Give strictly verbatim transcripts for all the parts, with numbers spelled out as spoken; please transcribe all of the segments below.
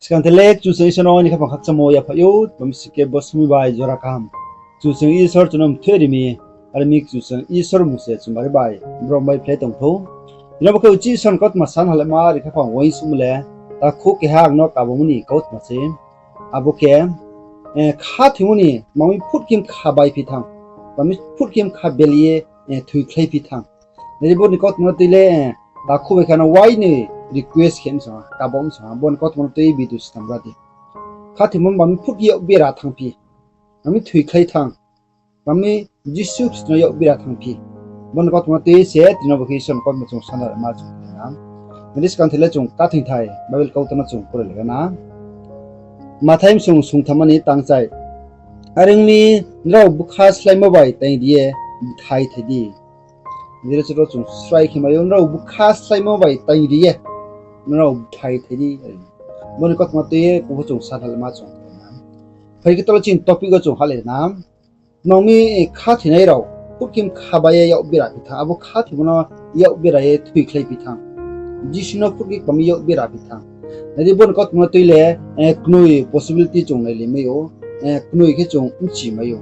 Skang the le Kchusoyang Isor no aini khaphang khakchangmo yaphaih ou, tma mi sing khe bo somoing bai jora kaham Kchusoyang Isor chung no mthoih ri mi, are mi Kchusoyang Isor mmung se chung bari bai brom bai phlai tong thou. Tini bo khe uchih Isor ni kautma sanhalema ri khaphang uaingsouhmo le, takhu keha ang no kabamo ni kautma se. Abo khe, khathoimo ni tma mi phut khe mkha baiphi thanng, tma mi phut khe mkha bel ye thoikhlaiphi thanng. Nai di, bo ni kautma no tui le, takhu bai khe no uaini request khe msong ha, kabo msong ha, bo ni kautma no tui video snam ra di. Khathoimo tma mi phut khe yak bera thanngphi, tma mi thoikhlai thanng, tma mi Jisu Khristo no yak bera thanngphi. Bo ni kautma no tui se tini bo khe Isor ni kautma chung sanhalema chung khe na. Nai di, skang the le chung kathingthai Bible kautma no chung pore le na. Mathai bsung sungthamma ni tangchai. Are ong mi, nrao bkha sláimo bai taing ri ye bthai thai di. Jero choro chung srai khe mai ou, nrao bkha sláimo bai taing ri ye nrao bthai thai di. Bo ni kautma tui ye kubo chung sanhalema chung khe na. Phai khe talo chini topic wo chung hale na. Nang mi khathoinai rao phut khe mkha bai ye yak bera phi thanng, abo khathoimo no yak bera ye thoikhlaiphi thanng. Jisu no phut khe tma mi yak bera phi thanng. Nai di, bo ni kautma no tui le, knoi possibility chung nailai mai ou, knoi khe chung bchi mai ou.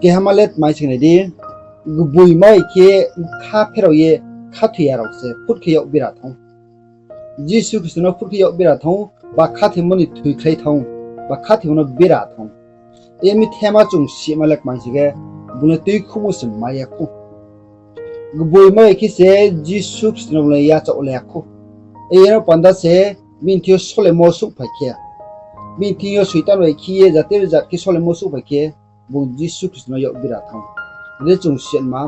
Kehama le tma mi sing nai di, gboima bai khe bkha pherao ye khathoi ya rao se phut khe yak bera thanng ou. Jisu Khristo no phut khe yak bera thanng ou, ba khathoimo ni thoikhlai thanng ou, ba khathoimo no bera thanng ou. Yar mi thema chung sima le tma mi sing khe, bung le tuikhouhmo se mai ya khou. Gboima bai khe se Jisu Khristo no bung le yachaoh le ya khou. Yar no panda se bini thing yo solemo souhphai khe, bini thing yo Soitan bai khe ye jate jat khe solemo souhphai khe, bung Jisu Khristo no yak bera thanng ou. Nai di, chung sima,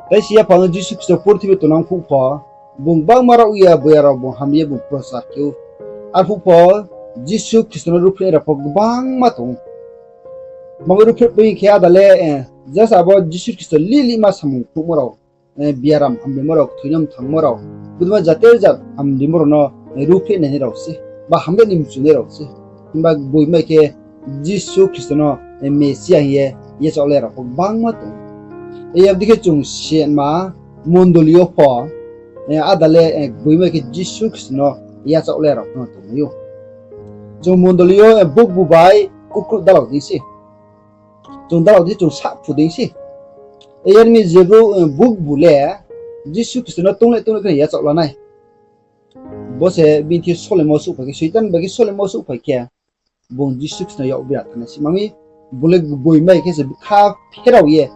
taisi yaphang Jisu Khristo purthimbi tongnang phuh pho, bung gbangma rao ya boya rao bung hamri ye bung prochar khe ou. Arphuh pho Jisu Khristo no ruhphreh rao pho gbangma tong ou. Tma mi ruhphreh pai khe ada le, just abo Jisu Khristo lih lihma samung khruhmo rao, biaram hamrimo rao, kthoi no mthangmo rao, bodei ma jate jat hamrimo rao no ruhphreh nai nai rao se, ba hamreh ni mchu nai rao se. Himba gboima bai khe Jisu Khristo no Mesia hing ye yachaoh le rao pho gbangma tong ou. Abo dei khe chung sima, mondoli yo pho, ada le gboima bai khe Jisu Khristo no yachaoh le rao pho no tongmai ou. Chung mondoli yo bukbu bai kukruh dalao dei se. Chung dalao di, chung sahphu dei se. Yar mi je brouh, bukbu le Jisu Khristo no tong le tong le khe yachaoh la nai. Bo se bini thing yo solemo souhphai khe, Soitan bai khe solemo souhphai khe, bung Jisu Khristo no yak bera thanng nai se. Tma mi, bung le gboima bai khe se bkha pherao ye,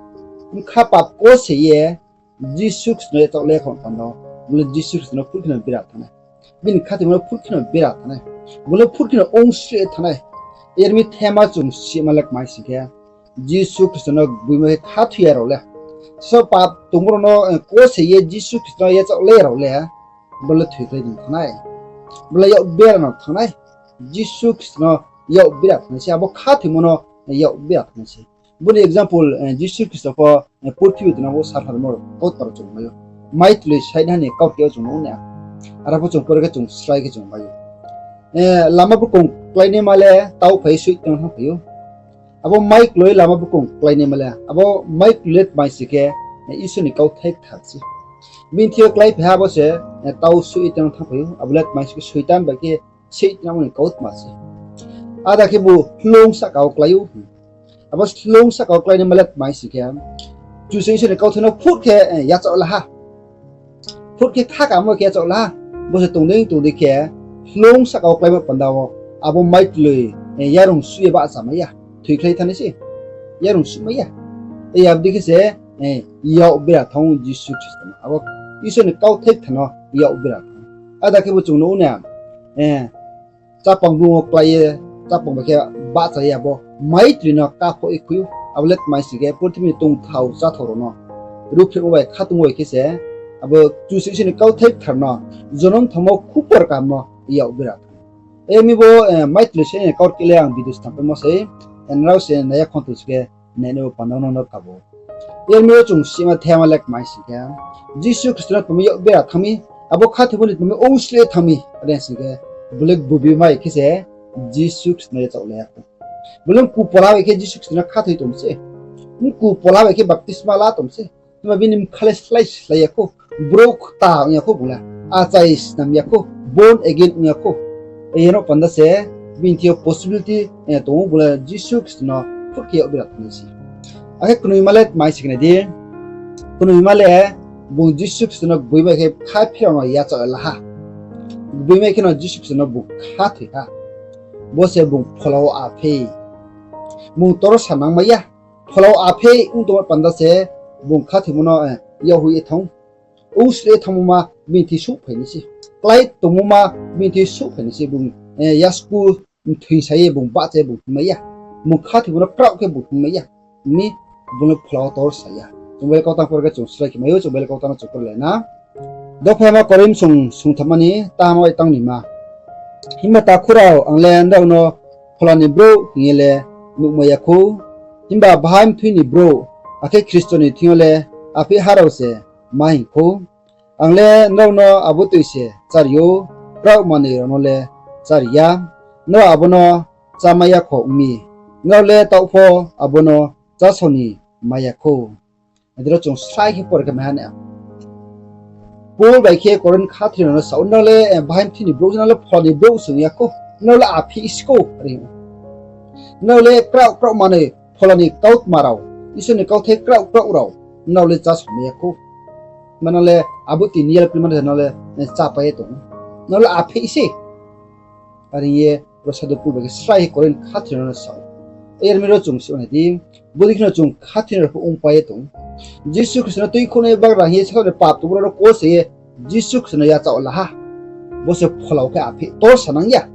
bkha pap kose ye, Jisu Khristo no yachaoh le ya khou panda, bung le Jisu Khristo no phut khe no bera thanng nai. Bini khathoimo no phut khe no bera thanng nai. Bung le phut khe no ongsle thanng nai. Yar mi thema chung sima le tma mi sing khe, Jisu Khristo no gboima khe khathoi ya rao le, so pap tongmo rao no kose ye Jisu Khristo no yachaoh le ya rao le, bo le thoikhlai no thanng nai. Bo le yak bera no thanng nai. Jisu Khristo no yak bera thanng nai se, abo khathoimo no yak bera thanng nai se. Bo ni example, Jisu Khristo pho purthimbi tongnang phuh salhaimo rao kautma rao chung mai ou. Maitloi sainha ni kaurkeh wo chung nuh ou na. Aro pho chung pore khe chung srai khe chung mai ou. Lama burkong kláinaima le tau phai ye soih tong thanngphai ou. Abo maikloi lama burkong kláinaima le, abo maikloi le tma mi sing khe, Isor ni kauthai kthar se. Bini thing yo kláiphai ha bo se, tau soih ye tong thanngphai ou, abo le tma mi sing khe Soitan bai khe seih tinamo ni kautma se. Ada khebu hloung sahka wo klái ou. Abo hloung sahka wo kláinaima le tma mi sing khe, Kchusoyang Isor ni kauthai no phut khe yachaoh la ha. Phut khe khakamo khe yachaoh la ha. Bo se tong dei tong dei khe, hloung sahka wo kláima panda wo, abo maitloi yarung suh ye bahchamai ya, thoikhlai thanng nai se. Yarung suhmai ya. Abo dei khe se yak bera thanng ou Jisu Khristo no. Abo Isor ni kauthai kthar no yak bera thanng ou. Ada khebu chung nuh ou na, chápang blung wo klái ye, chápang bai khe bahcha ye abo maitloi no kaphoh ye khui ou. Abo le tma mi sing khe, purthimbi ni tongthao cháthao rao no ruhphrehmo bai khatungmo bai khe se, abo Kchusoyang Isor ni kauthai kthar no, jonom thanngmo khupor kaham no yak bera thanng ou. Mi bo maitloi se ni kaurkeh le ang video snam paimo sei, nrao se nai ya khonto se khe, nai nai bo panda no no kabo. Yar mi yo chung sima thema le tma mi sing khe, Jisu Khristo no tma mi yak bera thanng mi, abo khathoimo ni tma mi ongsle thanng mi, are sing khe, bung le gboima bai khe se Jisu Khristo no yachaoh le ya khou. Bung le mku pola bai khe Jisu Khristo no khathoi tong se. Mku pola bai khe baptisma la tong se. Himba bini bkha le slái slái ya khou. Brouh kta ong ya khou bung le. Achai snam ya khou. Born again ong ya khou. Yeno panda se, bini thing yo possibility tong ou, bung le Jisu Khristo no phut khe yak bira thanng nai se. Akhe knoima le tma se khe nai di, knoima le bung Jisu Khristo no gboima khe khaphei rao no yachaoh la ha. Gboima khe no Jisu Khristo no bung khathoi ha. Bo se bung phola wo aphei. Bung torsa nangmai ya. Phola wo aphei ong tongmo panda se bung khathoimo no yakhoih ye thanng ou. Ongsleh ye thanngmo ma bini thing souhphai nai se. Klái tongmo ma bini thing souhphai nai se. Bung yasku mthoingsa ye bung bahcha ye bung hingmai ya. Bung khathoimo no kraoh khe bung hingmai ya. Mi bung le phola wo torsa ya. Chung Bible kautang pore khe chung srai khe mai ou, chung Bible kautang no chung pore lai na. Dophaima Korinth song songthamma ni tahama bai tang nima. Himba takhu rao, ang le nrao no phola ni brouh hing ye le nuhmai ya khou. Himba bahai mthui ni brouh, akhe Khristo ni thing yo le aphih ha rao se ma hing khou. Ang le nrao no abo toi se chári ou, kraoh manoi rao no le chári ya. Nrao abo no chámai ya kho ong mi. Nrao le taoh pho abo no chásao ni mai ya khou. Adei rao chung srai khe pore khe mai ha na. Paul bai khe Korinth khathoi rao no sa ou, nrao le bahai mthui ni brouh, nrao le phola ni brouh se ong ya khou, nrao le aphih se khou, are. Nrao le kraoh kraoh manoi, phola ni kautma rao, Isor ni kauthai kraoh kraoh rao, nrao le chásao mai ya khou. Mano le abo toi ni yalkri mano se nrao le chápai ye tong ou. Nrao le aphih se. Are ye ro sadhu Paul bai khe srai khe Korinth khathoinai rao no sa ou. Yar mi ro chung si nai di, bodei khe no chung khathoinai rao pho ongpai ye tong ou. Jisu Khristo no tuikhouhnai bagra hing ye sasaoh ni pap tongmo rao no kose ye Jisu Khristo no yachaoh la ha. Bo se phola wo khe aphih, torsa nang ya.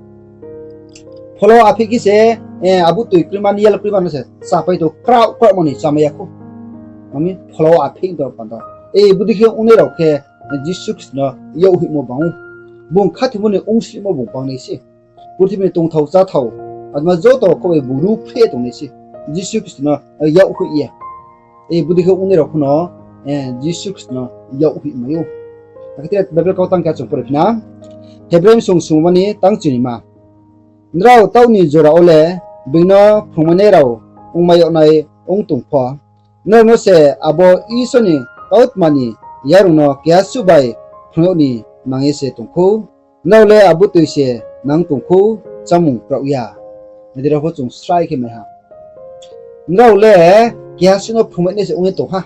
Phola wo aphih khe se, abo toi krima ni yal krima no se chápai tong, kraoh kraoh manoi chámai ya khou. Ami phola wo aphih tong panda. Bodei khe ongnai rao khe Jisu Khristo no yakhoihmo bang ou. Bung khathoimo ni ongslihmo bung bangnai se. Purthimbi ni tongthao cháthao, atma joto kho bai bung ruhphreh tongnai se. Jisu Khristo no yakhoih ye. Bodei khe ongnai rao pho no Jisu Khristo no yakhoih mai ou. Akhe tre Bible kautang khe chung pore phi na. Hebrai bsong sungma ni tang chinima. Nrao taoh ni jora wo le being no phrungmainai rao ongmai yag nai ong tong pho, nrao no se abo Isor ni kautma ni yarung no keha suh bai phrung yag ni nang ye se tong khou. Nrao le abo toi se nang tong khou, chámung kraoh ya. Adei rao pho chung srai khe mai ha. Nrao le keha suh no phrungmainai se ong ye tong ha.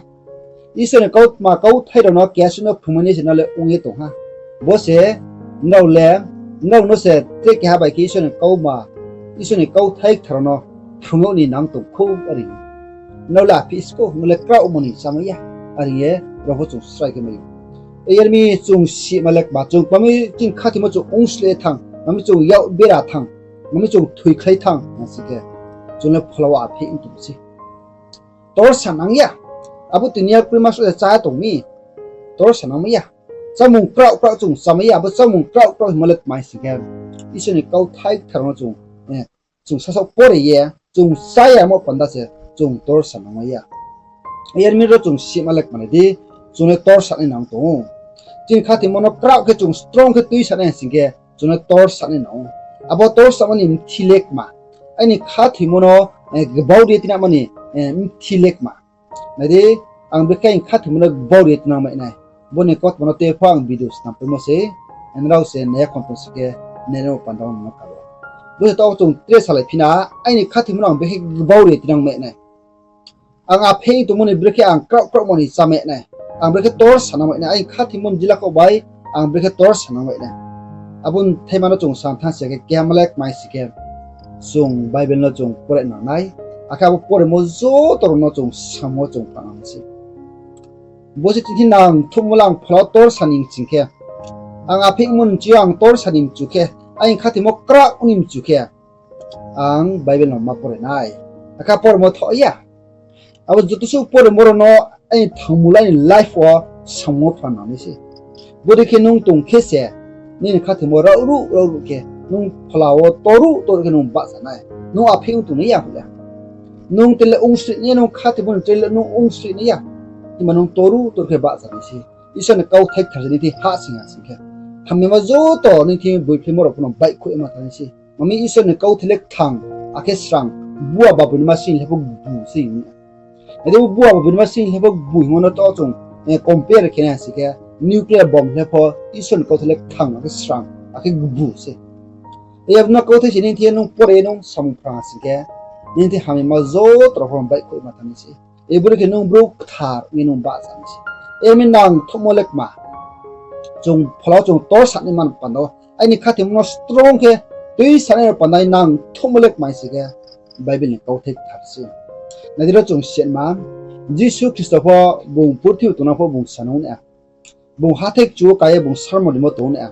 Isor ni kautma kauthai rao no keha suh no phrungmainai se nrao le ong ye tong ha. Bo se nrao le, nrao no se tre keha bai khe Isor ni kautma, Isor ni kauthai kthar rao no phrung yag ni nang tong khou, are. Nrao le aphih se khou, nrao le kraoh manoi chámai ya, are ye rao pho chung srai khe mai ou. Yar mi chung sima le kma, chung kma mi chini khathoimo chung ongsleh ye thanng, kma mi chung yak bera thanng, kma mi chung thoikhlai thanng, sing khe chung le phola wo aphih ong tong se. Torsa nang ya. Abo toi ni yalkri ma suh se chá tong mi. Torsa nangmai ya. Chámung kraoh kraoh chung chámai ya, abo chámung kraoh kraoh hingmo le tma sing khe, Isor ni kauthai kthar rao no chung, chung sasaoh pore ye, chung chá yamo panda se chung torsa nangmai ya. Yar mi ro chung sima le kma nai di, chung le torsa nai nang tong ou. Chini khathoimo no kraoh khe chung strong khe tuisa nai sing khe, chung le torsa nai nang ou. Abo torsamo ni mthi le kma, aini khathoimo no gbau ri ye tinangmo ni mthi le kma. Nai di, ang brekhe aini khathoimo no gbau ri ye tinang mai nai. Bo ni kautma no tei pho ang video snam paimo se, nrao se nai ya khon tong si khe, nai ya panda no kabo. Bo se taoh chung tre salai phi na, aini khathoimo no ang brekhe gbau ri ye tinang mai nai. Ang apheng tongmo ni brekhe ang kraoh kraohmo ni chámai nai. Ang brekhe torsa nang mai nai. Aini khathoimo ni jila kau bai ang brekhe torsa nang mai nai. Abo ni thaima no chung sa thanng si khe, keha malai kmai si khe, chung Bible no chung pore nang nai. Akhe abo poremo joto rao no chung samo chung pha nang se. Bo se chini nang thummo le ang phola torsa ni mching khe, ang apheng mo ni mching yo ang torsa ni mchu khe, aini khathoimo kraoh ni mchu khe, ang Bible no ma pore nai. Akhe poremo thoh ya. Abo joto suh poremo rao no aini thangmo le aini life wo samo pha nang nai se. Bodei khe nung tong khe se, nini khathoimo raohruh raohruh khe, nung phola wo toruh toruh khe nung bahcha nai. Nung apheng tong nai ya hole. Nung tre le ongsleh nai ya, nung khathoimo ni tre le nung ongsleh nai ya. Himba nung toruh toruh khe bahcha nai se. Isor ni kauthai kthar se nini thing hahsoing ya sing khe, hamyama joto nini thing boiphlemo rao pho no baihkhouh ye ma thanng nai se. Mami Isor ni kauthai le kthang, akhe srang, bua baboi ni ma sing le pho gbu se hing ya. Ade bua baboi ni ma sing le pho gbu hingmo no to chung compare khe nai sing khe, nuclear bomb le pho Isor ni kauthai le kthang, akhe srang, akhe gbu se. Abo no kauthai se nini thing yo nung pore ye nung samung phrang sing khe, nini thing hamyama joto rao pho baihkhouhma thanng nai se. Abo ni khe nung brouh kthar ong ye nung bahcha nai se. Abo ni nangthouhmo le kma, chung phola wo chung tor sanai man panda, aini khathoimo no strong khe tuisanai rao panda nangthouhmo le kma sing khe, Bible ni kauthai kthar se. Nai di ro chung siatma, Jisu Khristo pho bung purthimbi tongnang pho bung sanung nai. Bung hathái kchu wo ka ye bung sermon rimo tong nai.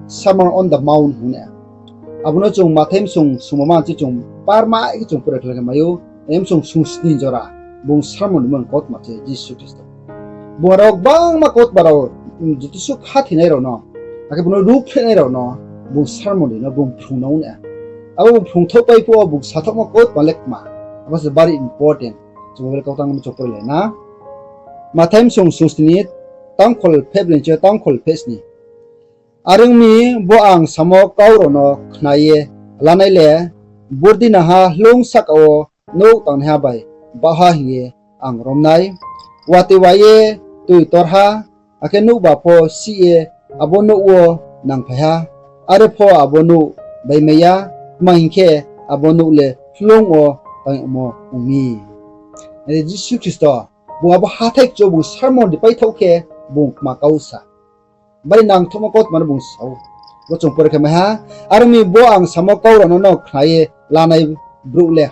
Sermon on the Mount hing nai. Abo no chung Mathai bsung sungmo manchi chung parma khe chung pore khlai khe mai ou, bsung sungsni jora bung sermon rimo kautma se Jisu Khristo. Bung aro gbangma kautma rao, joto suh khathoinai rao no, akhe bung no ruhphrehnai rao no, bung sermon ri no bung phrung nang nai. Abo bung phrungthaoh pai phuh wo bung sathaohmo kautma le kma, abo se bari important. Chung Bible kautang no chung pore lai na. Mathai bsung sungsni, tangkhol pheh broi ni chi yo tangkhol pheh sni. Are ong mi, bo ang samo kau rao no khna ye lanai le, burdi nangha hloung sahka wo nouh tangnaiha bai baohha hing ye ang rom nai. Watoi wa ye toi torha, akhe nouhba pho sih ye abo nouh wo nangphai ha. Are pho abo nouh baimai ya, tma hing khe, abo nouh le hloung wo tang yagmo ong mi. Are Jisu Khristo, bung abo hathái kchu wo bung sermon ri paithaoh khe, bung kma kau sa. Bari nangthouhmo kautma no bung sa ou. Bo chung pore khe mai ha, are ong mi, bo ang samo kau rao no no khna ye lanai brouh le.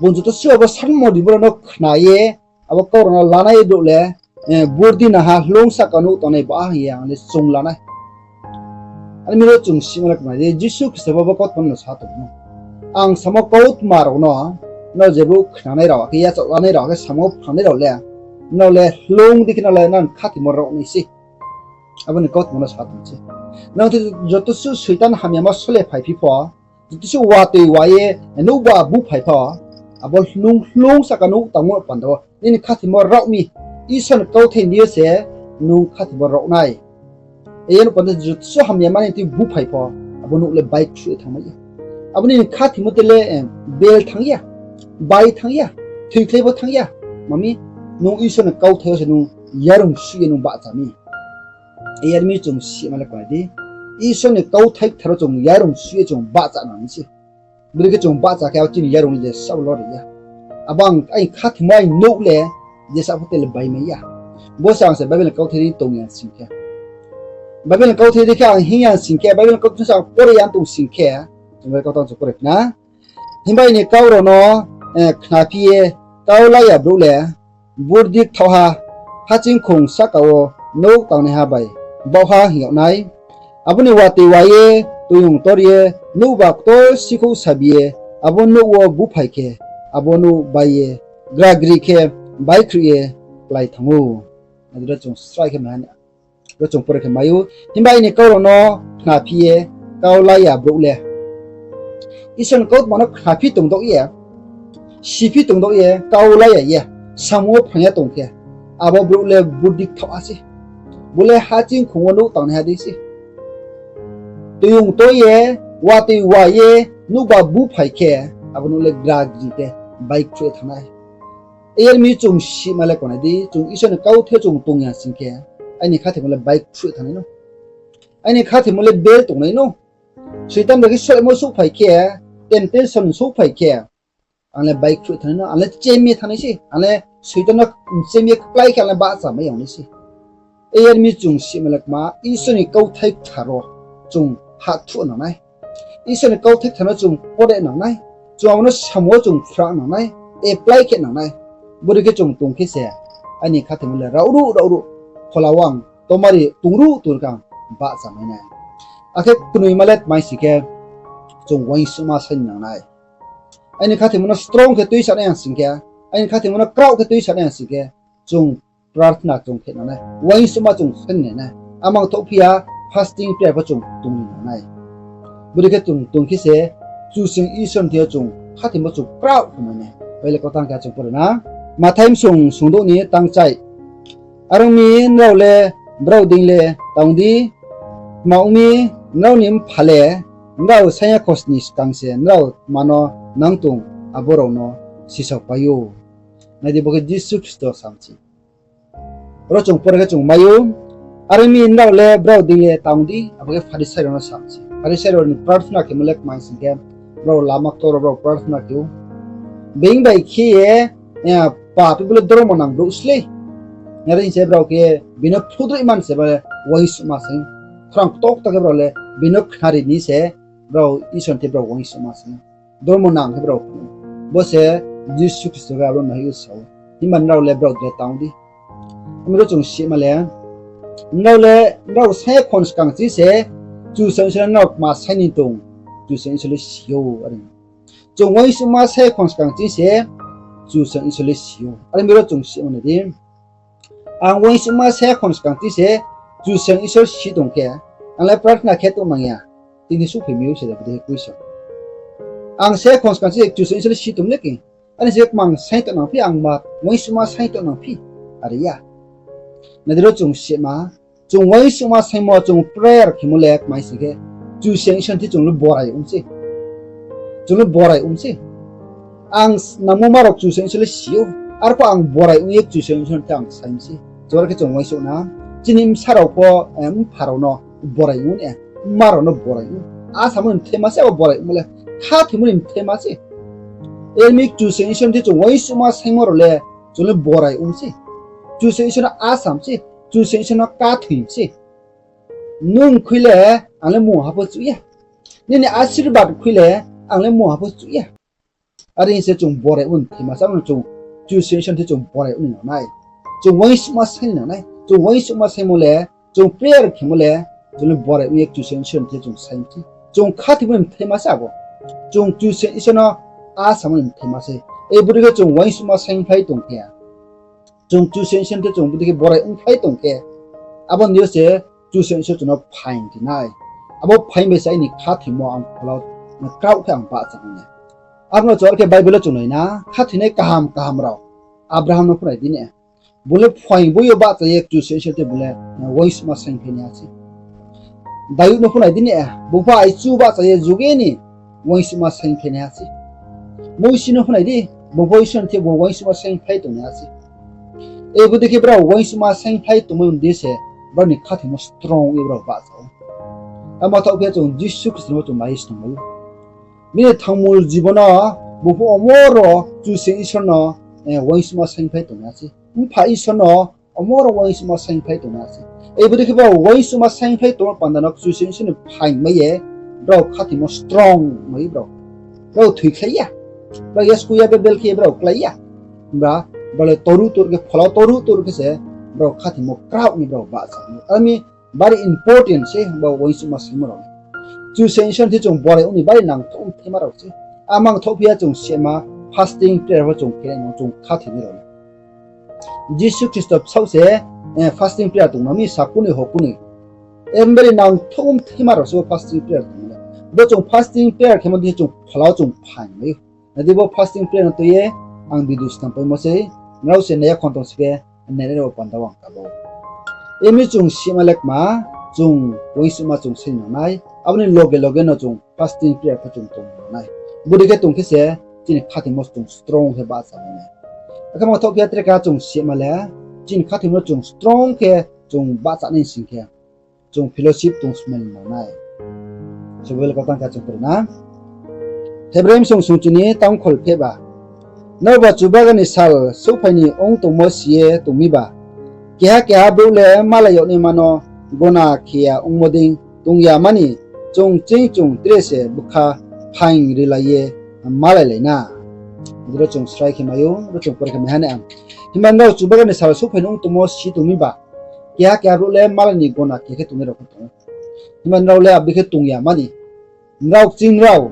Bung joto suh abo sermon rimo rao no khna ye, abo kau rao no lanai brouh le, burdi nangha hloung sahka nouh tangnai ba hing ye ang le chung lanai. Are mi ro chung sima le kma di, Jisu Khristo bo bo kautma no sa tong no. Ang samo kautma rao no, no je brouh khnanai rao, akhe yachaoh lanai rao, akhe samo phangnai rao le, no le hloung di khe no le nang khathoimo rao nai se. Abo ni kautma no sa tong se. Nang joto suh Soitan hamyama sole phaiphi pho, joto suh watoi wa ye nouhba buphai pho, abo hloung hloung sahka nouh tangmo panda wo nini khathoimo rao mi, Isor ni kauthai ni yo se nung khathoimo rao nai. Abo ni panda joto suh hamyama nini thing buphai pho, abo nouh le baikhruh ye thanngmai ya. Abo nini khathoimo te le bel thanng ya, bai thanng ya, thoikhlai pho thanng ya. Mami, nung Isor ni kauthai yo se nung yarung suh ye nung bahcha mi. Are mi chung sima le kma di, Isor ni kauthai kthar wo chung yarung suh ye chung bahcha nang se. Bodei khe chung bahcha khe abo chini yarung le jesa bo lori ya. Abo ang aini khathoimo aini nouh le jesa pho te le baimai ya. Bo se ang se Bible ni kauthai di tong ya sing khe, Bible ni kauthai di khe ang hing ya sing khe, Bible ni kauthai sa pore ya tong sing khe, chung Bible kautang chung pore khna. Himba aini kau rao no khnaphi ye kau la ya brouh le burdi kthaohha, hachingkhong sahka wo nouh tangnaiha bai baohha hing yag nai. Abo ni watoi wa ye toiyong tor ye nouhba ktor sikhouh sabi ye abo nouh wo buphai khe, abo nouh bai ye gragri khe baikhruh ye klái thanng ou. Nai di ro chung srai khe mai ha ni. Ro chung pore khe mai ou, himba aini kau rao no khnaphi ye kau la ya brouh le. Isor ni kautma no khnaphi tongdaoh ye, siphi tongdaoh ye, kau la ya ye, samung wo phrang ya tong khe, abo brouh le burdi kthaohha se. Bo le hachingkhong wo nouh tangnaiha dei se. Toiyong tor ye, watoi wa ye, nouhba buphai khe, abo nouh le gragri khe baikhruh ye thanng nai. Are mi chung sima le kma di, chung Isor ni kauthai chung tong ya sing khe, aini khathoimo le baikhruh ye thanng nai no. Aini khathoimo le bel tong nai no. Soitan bai khe solaimo souhphai khe, temptation souhphai khe, ang le baikhruh ye thanng nai no, ang le chem ye thanng nai se, ang le Soitan no chem ye kplái khe ang le bahcha mai ya nai se. Are mi chung sima le kma, Isor ni kauthai kthar wo chung hahthuh nang nai. Isor ni kauthai kthar no chung pore nang nai. Chung abo no samung wo chung phrang nang nai, apply khe nang nai. Bodei khe chung tong khe se, aini khathoimo le raoruh raoruh phola wo ang tomari tongruh tongruh khe ang bahcha mai nai. Akhe knoima le tma sing khe, chung uaingsouhma sai nang nai. Aini khathoimo no strong khe tuisanai ang sing khe, aini khathoimo no kraoh khe tuisanai ang sing khe, chung prarthana chung khe nang nai, uaingsouhma chung sai nai nai. Amang thohphi ya, fasting prayer pho chung tong ni nang nai. Bodei khe chung tong khe se, Kchusoyang Isor ni thing yo chung khathoimo chung kraoh khe mai nai. Bible kautang khe chung pore na. Mathai bsung sungdouh ni tangchai. Are ong mi, nrao le brao deing le tang di, tma ong mi, nrao ni mpha le nrao saing ya khosning skang se nrao tma no nang tong, abo rao no sisao pai ou. Nai di, bo khe Jisu Khristo samchi. Ro chung pore khe chung mai ou, are ong mi, nrao le brao deing le tang di, abo khe Pharisai rao no samchi. Are se rao ni prarthana khemo le kma hing sing khe, brao lama ktor rao brao prarthana khe ou. Being bai khe ye, papi bo le dormo nang brouh slei. Are hing se brao khe bini phrudroih man se ba le uaingsouhma se. Khorang ktokta khe brao le bini khnari ni se brao Isor ni thing brao uaingsouhma se. Dormo nang khe brao, bo se Jisu Khristo khe abo no hai ye sa ou. Himba nrao le brao de tang di. Abo ro chung sima le, nrao le, nrao saing ye khon skang ching se, Kchusoyang Isor le nrao kma saing ni tong, Kchusoyang Isor le si ou are. Chung uaingsouhma saing ye khon skang ching se, Kchusoyang Isor le si ou. Are mi ro chung sima nai di. Ang uaingsouhma saing ye khon skang ching se, Kchusoyang Isor si tong khe, ang le prarthana khe tong nang ya, tini souhphai mi ou se da bde khui se. Ang saing ye khon skang ching se Kchusoyang Isor le si tong le khe. Are se kmang saing tong nang phi, ang ma uaingsouhma saing tong nang phi. Are ya. Nai di ro chung sima, chung uaingsouhma saingmo, chung prayer khemo le kma hing sing khe, Kchusoyang Isor ni thing chung le borai ong se. Chung le borai ong se. Ang nangmo ma rao Kchusoyang Isor le si ou. Arphuh ang borai ong ye Kchusoyang Isor ni thing ang saing se. Chuar khe chung uaingsouh na. Chini bsa rao pho, mpha rao no borai ong ne. Mma rao no borai ong. Asamo ni mthaima se abo borai ongmo le. Khathoimo ni mthaima se. Are mi Kchusoyang Isor ni thing chung uaingsouhma saingmo rao le, chung le borai ong se. Kchusoyang Isor no asam se. Kchusoyang Isor no kathoi se. Nung khui le, ang le mung ha pho chuh ya. Nini asirbad khui le, ang le mung ha pho chuh ya. Are hing se chung borai ong ni mthaima se, abo no chung Kchusoyang Isor ni thing chung borai ong ni nang nai. Chung uaingsouhma saing ni nang nai. Chung uaingsouhma saingmo le, chung prayer khemo le, chung le borai ong ye Kchusoyang Isor ni thing chung saing se. Chung khathoimo ni mthaima se abo. Chung Kchusoyang Isor no asamo ni mthaima se. Ei bodei khe chung uaingsouhma saingphlai tong khe, chung Kchusoyang Isor ni thing chung bodei khe borai ongphlai tong khe, abo ni yo se Kchusoyang Isor chung no phaing ri nai. Abo phaing bai se aini khathoimo ang phola kraoh khe ang bahcha nai. Abo no chuar khe Bible wo chung nai na, khathoinai kaham kaham rao. Abraham no pho nai di ne. Bung le phaing boi yo bahcha ye Kchusoyang Isor thing bung le uaingsouhma saingphlai nai ha se. Dayud no pho nai di ne, bung pho aichu bahcha ye juge ni uaingsouhma saingphlai nai ha se. Mosi no pho nai di, bung pho Isor ni thing bung uaingsouhma saingphlai tongnai ha se. Ei bodei khe brao uaingsouhma saingphlai tongmai ong di se, brao ni khathoimo strong ye brao bahcha ou. Amo thaoh khe chung Jisu Khristo no chung nai ye snung mai ou. Bini thangmul jibon no, bung pho omo ro Kchusoyang Isor no uaingsouhma saingphlai tongnai ha se. Mpha Isor no omo ro uaingsouhma saingphlai tongnai ha se. Ei bodei khe brao uaingsouhma saingphlai tongmo panda no Kchusoyang Isor ni phaing mai ye, brao khathoimo strong mai brao. Brao thoikhlai ya. Brao yasku ya bebel khe brao klái ya. Himba brao le toruh toruh khe, phola toruh toruh khe se, brao khathoimo kraoh ni brao bahcha ou. Are mi bari important se, himba uaingsouhma saingmo rao. Kchusoyang Isor ni thing chung borai ong ni bari nangthouh mthaima rao se. Amang thaoh phi ya chung sima fasting prayer pho chung khe nai no chung khathoinai rao. Jisu Khristo bsaoh se fasting prayer tong no mi sa kunoi ho kunoi. Em bari nangthouh mthaima rao se bo fasting prayer tong le. Bo chung fasting prayer khemo di chung phola wo chung phaing mai ou. Nai di bo fasting prayer no tui ye ang video snam paimo se, nrao se nai ya khon tong si khe, nai nai rao panda wo ang kabo. Emi chung sima le kma, chung uaingsouhma chung saing nang nai, abo ni loge loge no chung fasting prayer pho chung tong nang nai. Bodei khe tong khe se, chini khathoimo chung strong khe bahcha nai. Akhe ma thaoh phi ya tre ka chung sima le, chini khathoimo chung strong khe chung bahcha nai sing khe, chung fellowship tong smai nang nai. Bible kautang khe chung pore na. Hebrai bsung sung chini tang khol pheh ba. Nrao ba Chubagra ni sal souhphai ni ong tongmo si ye tong mi ba. Keha keha brouh le malai yag naima no gona khe ya ongmo dei tong ya mani, chung ching chung tre se bkha phaing rilai ye malailai na. Ro chung srai khe mai ou, ro chung pore khe mai ha nai ang. Himba nrao Chubagra ni sal souhphai ni ong tongmo si tong mi ba. Keha keha brouh le malai ni gona khe khe tongnai rao pho tong ou. Himba nrao le abo dei khe tong ya mani. Nrao kching nrao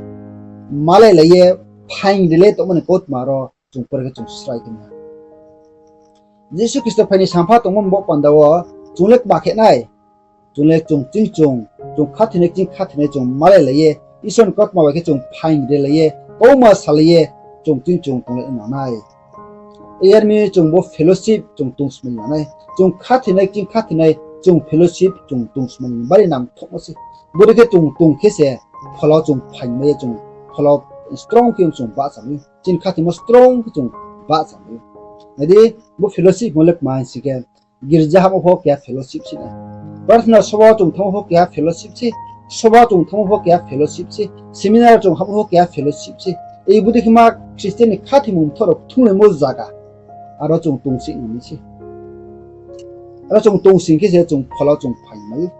malailai ye phaing rilai tongmo ni kautma ro chung pore khe chung srai khe mai ha. Jisu Khristo phai ni sampha tongmo ni bo panda wo chung le kma khe nai. Chung le chung ching chung, chung khathoinai ching khathoinai chung malailai ye, Isor ni kautma bai khe chung phaing rilai ye, kautma salai ye, chung ching chung tonglai nang nai. Yar mi chung bo fellowship chung tong smai nang nai. Chung khathoinai ching khathoinai chung fellowship chung tong smai nang bari nangthouhmo se. Bodei khe chung tong khe se phola wo chung phaing mai ye chung phola wo strong khe chung bahcha mai ou. Chini khathoimo strong khe chung bahcha mai ou. Nai di, bo fellowship mo le kma hing si khe, girja hamo pho keha fellowship se nai. Prarthana sobha wo chung thanngmo pho keha fellowship se. Soba chung thanngmo pho keha fellowship se, seminar chung hahmo pho keha fellowship se. Ei bodei khe ma Christian ni khathoimung mthoh rao kthunglaimo zaga. Aro chung tongsi nang nai se. Aro chung tongsing khe se chung phola chung phaimai ou.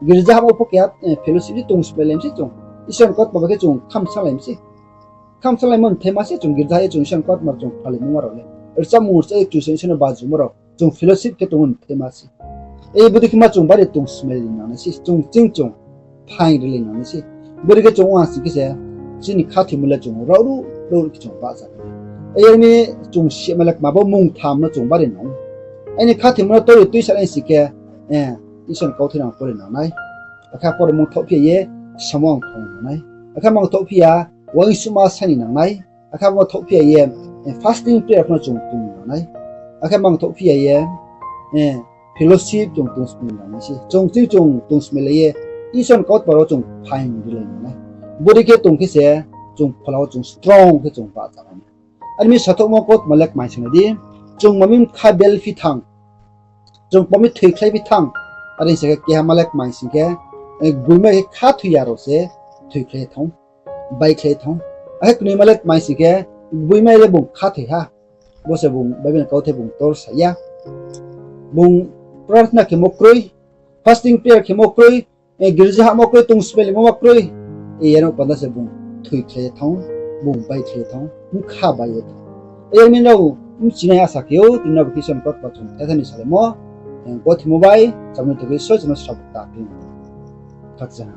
Girja hahmo pho keha fellowship se, tongsmailaimo se chung. Isor ni kautma bai khe chung khamsalaimo se. Khamsalaimo mthaima se chung girja ha ye chung Isor ni kautma chung phalaimo rao le. Rchamung rcha ye Kchusoyang Isor no bajumo rao chung fellowship khe tongmo mthaima se. Ei bodei khe ma chung bari tongsmailai nang nai se, chung ching chung phaing rilai nang nai se. Bodei khe chung ong ha sing khe se, chini khathoimo le chung raohruh raohruh khe chung bahcha nai. Yar mi chung sima le kma bo mungtham no chung bari nang ou. Aini khathoimo no tari tuisa nai sing khe, Isor ni kauthai no ang pore nang nai. Akhe pore mungthouh phi ya ye, samo ang thong nang nai. Akhe mungthouh phi ya, uaingsouhma saini nang nai. Akhe mungthouh phi ya ye, fasting prayer pho no chung tong nang nai. Akhe mungthouh phi ya ye, fellowship chung tongsmai nang nai se. Chung ching chung tongsmailai ye, Isor ni kautma rao chung phaing rilai nang nai. Bodei khe tong khe se, chung phola wo chung strong khe chung bahcha nai. Are mi sathouhmo kautma le kmai sing nai di, chung mami bkha bel phi thanng, chung mami thoikhlai phi thanng, are sa khe keha ma le kmai sing khe, gboima khe khathoi ya rao se thoikhlai thanng, baikhlai thanng. Akhe knoima le kmai sing khe, gboima le bung khathoi ha, bo se bung Bible ni kauthai bung tor sa ya. Bung prarthana khemo kroi, fasting prayer khemo kroi, girja hahmo kroi, tongsmailaimo ma kroi. Yar no panda se bung thoikhlai ye thanng, bung baikhlai ye thanng, bkha bai ye thanng. Yar mi nrao bchinai asa khe ou, tini nrao bo Isor ni kautma chung thethar ni salaimo, gothoimo bai, chamung tong khe Isor chung no srabo ta khe. Khakchang ha.